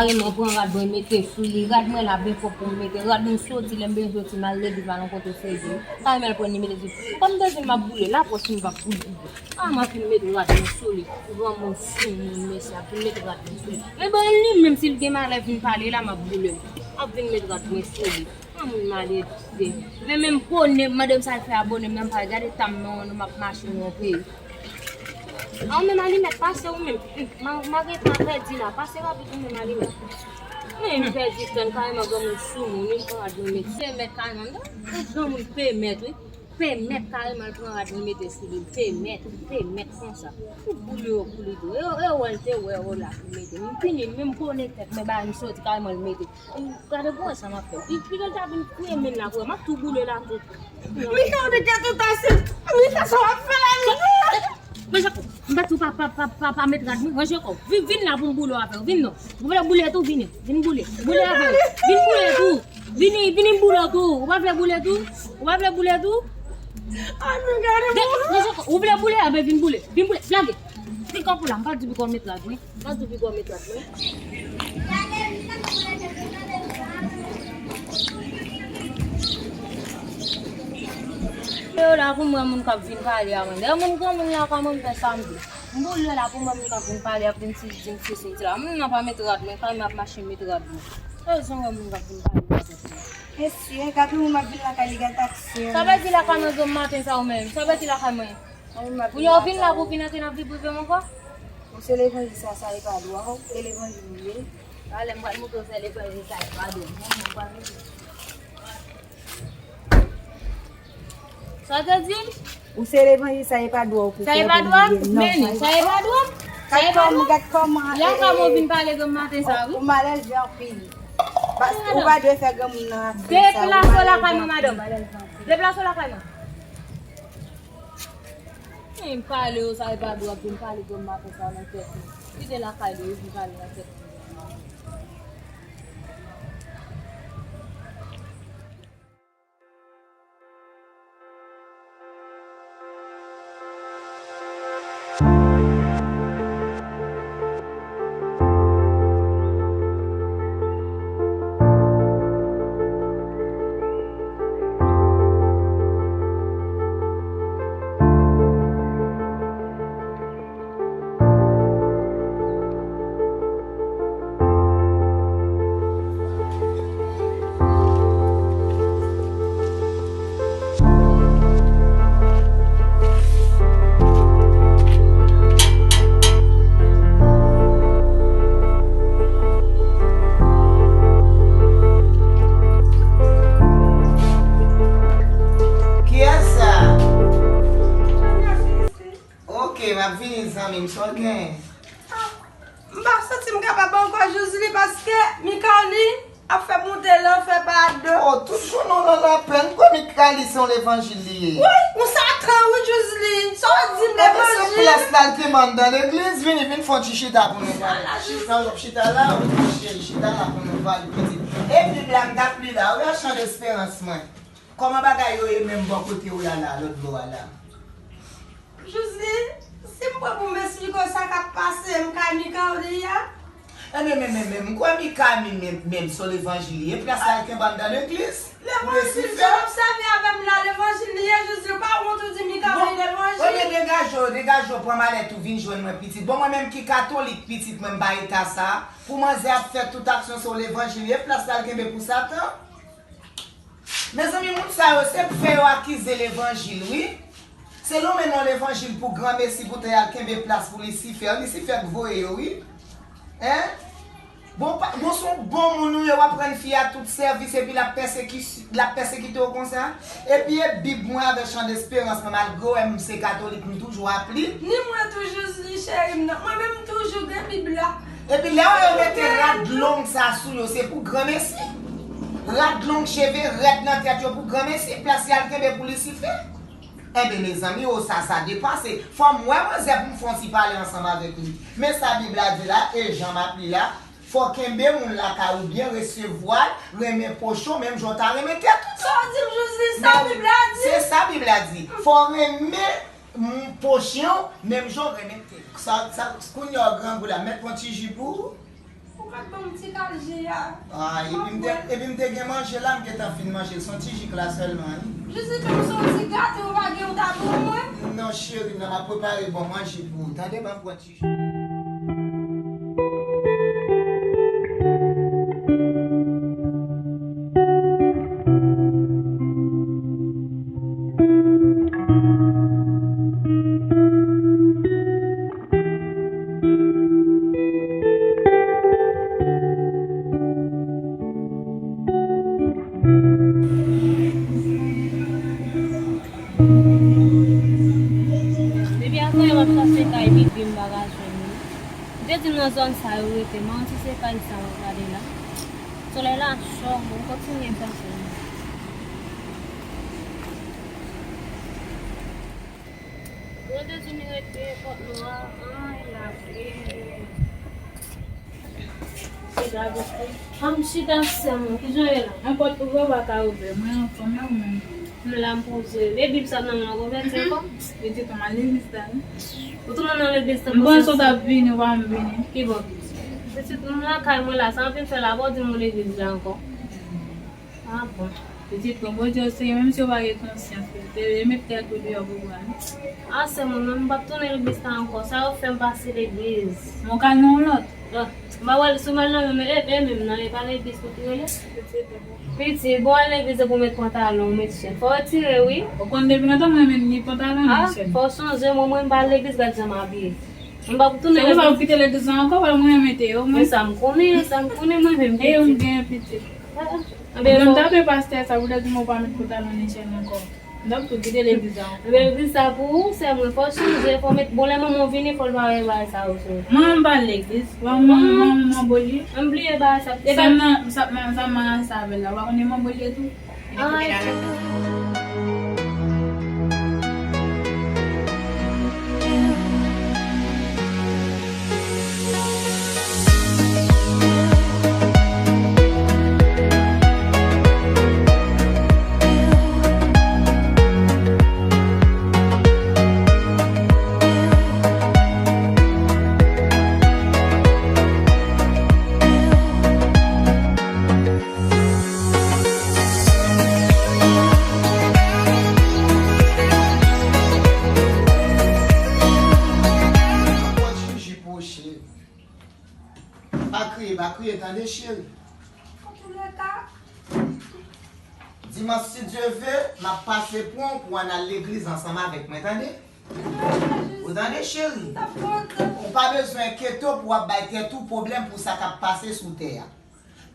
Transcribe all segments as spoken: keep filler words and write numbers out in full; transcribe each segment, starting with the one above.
Karimèl pran rad mwen mete sou li. Rad mwen la byen pwòp pou m mete. Rad mwen soti, lè m bezwen soti, m al legliz, m al yon kote serye. Karimèl pran li mete sou li. Kòm m te di m ap boule, lapòs m p ap boule. A, m ap vin met rad mwen sou li. Granmoun soumoun, mesye, ap vin met rad mwen sou li. Men bon, li menm, si l gen malè vin pale la, m ap boule. Ap vin met rad mwen sou li. Granmoun maledve. Men menm konnen, mande m sa l fè abone m nan, m pa gade tan m nan, m ap mache nan yon peyi. A, ou menm Alimèt, pase ou menm. Hum, ma, malgre m ap pèdi la, pase rapid ou menm Alimèt. Men m pèdi tan, karimèl granmoun soumoun, li pran rad mwen mete. Pèmèt karimèl, m di, granmoun pèmèt, wi. Pèmèt karimèl pran rad mwen mete sou li. Pèmèt, pèmèt konsa. Ou boule yo pou li tou. E, e, wè l te wè, wè la pou mete. M fini, menm konnen tèt mwen, ba m soti karimèl mete. Gade pou wè sa m ap fè. Pi, pi lè l ta vin fouye men l la pou wè, m ap tou boule la tou. Mika, ou te gate w ta se. Mika, sa w ap fè la, Mika? Ranje kò w. M pa tou pa, pa, pa, pa, pa met rad mwen. Ranje kò w. Vin, vin la pou m boule w avè w. Vin non. Ou vle boule tou, vini. Vin boule. Boule avè m. Vin boule tou. Vini, vini m boule w tou. Ou pa vle boule tou? Ou pa vle boule tou? An nou gade. Ranje kò w. Ou vle boule? Enben vin boule. Vin boule. Lage. Vin kò pou la. M pa di pou kò w met rad mwen. Mwen tou pi gwo metòd mwen. Yo la pou mwen moun k ap vin pale a mwen. Lè moun granmoun la ka mwen fè sa m vle. M boule la pou mwen moun k ap vin pale ap vin ti di m sesi m sela. Moun nan pa met rad mwen, kay mwen ap mache met rad mwen. Sa rezon wè moun k ap vin pale a mwen. Mesye, gade moun ap vin lakay li gade taksi. Sa vle di lakay mwen granm maten sa ou menm. Sa vle di lakay mwen. Kounye a w vin la pou w vin antre nan vi prive m ankò? Ou se levanjil sa, sa e pa dwa w, e levanjil ou ye. Talè m pral montre w se levanjil sa e pa dwa m. Mwen, mwen pral montre w. Sa w te di? Ou se levanjil sa e pa dwa w pou fè pou m ye. Sa e pa dwa m? Men sa e pa dwa m? Sa e pa dwa m? Gad kòman, gad kòman, e, e, lakay mwen vin pale granm maten sa, wi. Ou malèze anpil. Paske ou pa dwe fè granmoun nan aksyon sa, ou malèze anpil. Deplase w lakay mwen, madanm. Deplase w lakay mwen. Men pale yo sa e pa dwa pou m pale granm maten sa nan tèt mwen. Kite lakay li, yo vin pale nan tèt mwen. Kiyès sa? Ok, m ap vini, zanmi m, sa w gen? M pa santi m kapab ankò, Jozli, paske Mikaoli ap fè m monte lanfè pa de. Oh, tout jounen w nan lapenn, kwè Mikaoli se yon levanjil li ye. Wi, yon satan, wi, Jozli. Sa w di m, levanjil? Enben, se plas la l te ban m nan legliz, vini, vin fè yon ti chita pou nou pale. Chita, w ap chita la, wi, cheri, chita la pou nou pale, pitit. E Bib la, m t ap li la, wi, a chan desperans mwen. Kòman bagay yo ye menm bò kote w la, la, lòt bò a la? Jozli, si m pran pou m esplike w sa k ap pase m ka Mikaoli a? Enben, men, men, men, m kwè Mika, men, men, men, se yon levanjil li ye, plas la l kenbe anndan legliz. Levanjil, jan w ap sèvi avè m la, levanjil li ye, Jozli, ou pa wont ou di Mikaoli levanjil? Bon, enben, degaje w, degaje w, pran malèt ou, vin jwenn mwen, pitit. Bon, mwen menm ki katolik, pitit, mwen, m pa eta sa. Pou manzè ap fè tout aksyon, se yon levanjil li ye, plas la l kenbe pou Satan. Mezanmi, moun sa yo, se fè yo akize levanjil, wi. Se lonmen non levanjil pou granmesi, pou te al kenbe plas pou Lisifè. Lisifè k voye yo, wi. Hein? Bon, pa, bon, se yon bon moun ou ye, w aprann fi a tout sèvis, epi l ap pèsekis-, l ap pèsekite w konsa. Epi e Bib mwen avè chan desperans mwen, malgre w wè m se katolik, m toujou ap li. Ni mwen tou, Jozli, cheri m nan. Mwen menm, m toujou gen Bib la. Epi lè yo mete rad long sa sou yo, se pou granmesi. Rad long, cheve rèd nan tèt yo pou granmesi, plas y al kenbe pou Lisifè. Enben, mezanmi, o sa, sa depase. Fò m wè manzè pou m fè yon ti pale ansanm avèk li. Men sa Bib la di la, e jan m ap li la, fò kenbe moun lakay ou byen, resevwa l, renmen pwochen w, menm jan w ta renmen tèt ou. Sa w di m, Jozli, sa Bib la di? Se sa Bib la di. Fò w renmen m, pwochen w, menm jan w renmen tèt ou. Sa, sa, kounye a w grangou la, mèt pran ti ji pou ou. Ou Mwen ban m ti kal ji a. Ah, epi m te, epi m te gen manje la, m gentan fin manje l. Se yon ti jik la sèlman, wi. Jezi, fè m se yon ti gate, ou pa gen yon ta pou mwen? Non, cheri, non, m ap prepare bon manje pou ou. Tande, ban m pran ti jik. Depi atè m ap chache kay pipi m pa ka jwenn li. M te di nan zòn sa yo rete, m anonse se kay sa yo gade la. Solèy la cho, mwen kontinye chache. Mwen te di m rete pòt nwa, ay la. Chita, chita. An m chita sè mwen, kijan w ye la? Nenpòt ouvè w pa ka ouvè. Mwen anfòm la, ou menm? M la m poze. E Bib sa nan men w, konvèti ankò? Pitit, ou m al legliz la, wi. Ou tounen nan legliz tankou sa? M panse w t ap vini, ou pa vini. Ki bò pitit? Pitit, m lakay mwen la, sa m vin fè la, pa w di m ou legliz la ankò. Ah bon. Pitit, pran Bondye o serye, menm si w pa gen konsyans, te met tèt ou deyò pou pran. Ah, sè mwen, mwen m p ap tounen legliz la ankò. Sa yo fè m pase legliz. Mwen ka nan yon lòt. Ah, m pa wè l sou mwen nan menm, e, e menm nan, e pa legliz pou tou rele. Pitit, bon, al legliz pou met pantalon, ou met chèn. Fò w retire, wi. Ou konn depi lontan mwen renmen ni pantalon, ni chèn. Ah, fò w sonje, mwen, mwen m pa al legliz, gad jan m abiye. M p ap tounen legliz. Se pou sa w kite legliz la ankò, wè mwen renmen te yo, mwen. Men sa m konnen, sa m konnen, mwen menm, pitit. E yo m gen, pitit. Ah, ah. Anben, mwen m tape pastè sa, pou l di mwen pa met pantalon ni chèn ankò. M t ap tou kite legliz la. Anben, legliz sa pou ou, sè mwen, fò w chanje, fò w met, bon, lè manman w vini, fò l pa wè bagay sa yo sou ou. Manman m pa al legliz, manman, manman m anbo l ye. M bliye bagay sa. Sa m nan, sa m nan, sa m nan sa avè l la, w pa konnen m anbo l ye tou? Ay. Pa kriye, pa kriye, tande, cheri. Antoulèka. Dimanch, si Dye ve, m ap pase pran w pou w ann al legliz ansanm avèk mwen, tande? Ou tande, cheri? Ou pa bezwen enkyete w pou w ap bay tèt ou pwoblèm pou sa k ap pase sou tè a.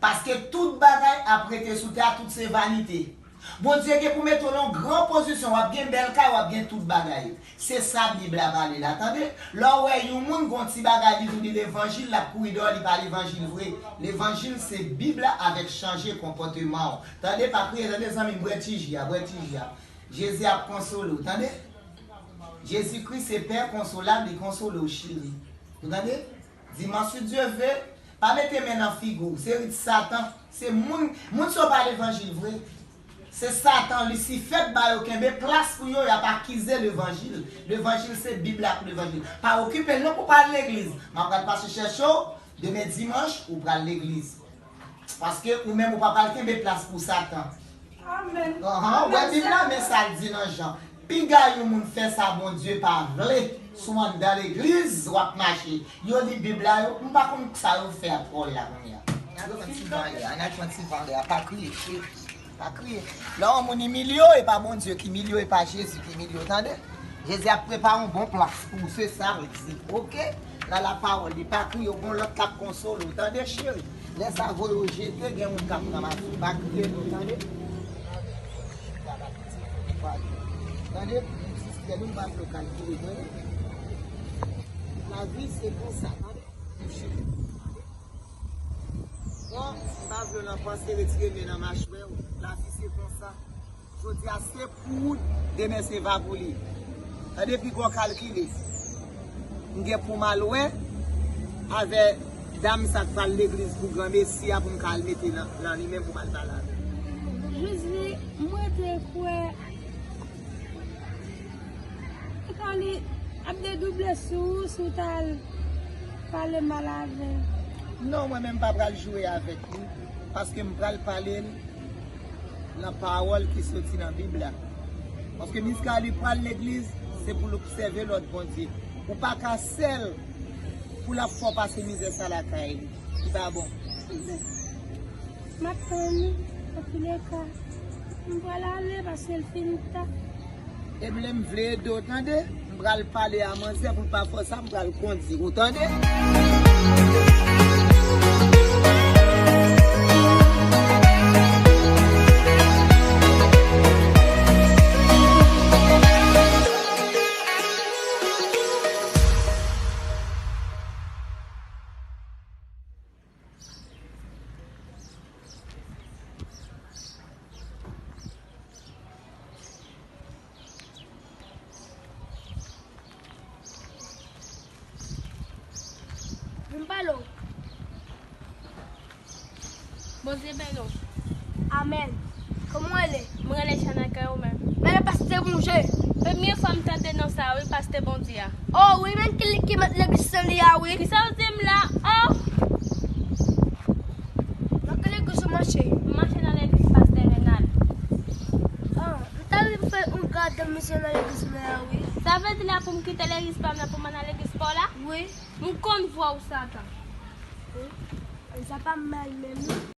Paske tout bagay ap rete sou tè a, tout se vanite. Bondye gen pou mete w nan yon gran pozisyon, w ap gen bèl kay, w ap gen tout bagay. Se sa Bib la pale la, tande. Lè w wè yon moun gen yon ti bagay, li di w li levanjil, l ap kouri dèyè w, li pa levanjil vre. Levanjil se Bib la avèk chanje konpòteman w. Tande, pa kriye, tande, zanmi m, bwè ti ji a, bwè ti ji a. Jezi ap konsole w, tande. Jezikri se Pè konsolab, li konsole w, cheri. Ou tande? Dimanch, si Dye ve, pa mete men nan figi w. Se rit Satan. Se moun, moun sa yo pa levanjil vre. Se Satan, Lisifè k ba yo kenbe plas pou yo, y ap akize levanjil. Levanjil se Bib la pou levanjil. Pa okipe l non pou w pa al legliz. M ap pral pase chèche w, demen dimanch, ou pral legliz. Paske ou menm ou pa pral kenbe plas pou Satan. Amèn. Anhan, ou wè Bib la, men sa l di nan Jan. Piga yon moun fè sa Bondye pa vle, si w anndan legliz, w ap mache. Yo li Bib la, yo, m pa konn sa yo fè ak pawòl la kounye a. N a pran ti van lè a, n a pran ti van lè a, pa kriye, cheri. Pa kriye. Lè yon moun imilye w, e pa Bondye ki imilye w, e pa Jezi ki imilye w, tande? Jezi ap prepare yon bon plas pou ou, se sa l di, oke? Nan lapawòl li, pa kriye, w gon lòt k ap konsole w, tande, cheri? Lè sa voye w jete, gen moun k ap ranmase w, pa kriye non, tande? Tande? Sistè nou, m pa vle w kalkile, tande? Lavi se konsa, tande? Bon, m pa vle w nan panse, retire men nan machwè w. Lavi se konsa. Jodi a se pou ou, demen se pa pou li. Tande, piga w kalkile. M gen pou m al wè avè dam sa k pral legliz pou granmesi a, pou m ka al mete nan, nan li menm pou m al pale avè l. Jezi, mwen te kwè. Etan li ap dedouble sou ou, si w ta al pale mal avè l. Non, mwen menm pa pral jwe avèk li, paske m pral pale l nan pawòl ki soti nan Bib la. Paske Miss Carly pral legliz, se pou l obsève lòd Bondye. Ou pa ka sèl pou l ap fè w pase mizè sa lakay li. Li pa bon. M ap tann li, anpilèka, m pral ale paske l fin ta. Eble m vle ede w, tande? M pral pale a manzè pou l pa fè w sa, m pral kondi, ou tande? Vin pale w. Bondye beni w. Amèn. Kòman w rele? Mwen rele Chana, kay ou menm? Mwen rele Pastè Bonje. Premye fwa m tande non sa wi, Pastè Bondye a. Oh wi, men ki, ki met legliz nan li a wi. Kisa w di m la? Oh! Nan ki legliz ou mache? M mache nan legliz Pastè Renald. Ah, m ta vle fè yon gade misye nan legliz mwen an wi. Sa vle di la pou m kite legliz pa m nan pou m al nan legliz pa w la? Wi. M konn vwa w Satan. Wi. Sa pa mal menm non.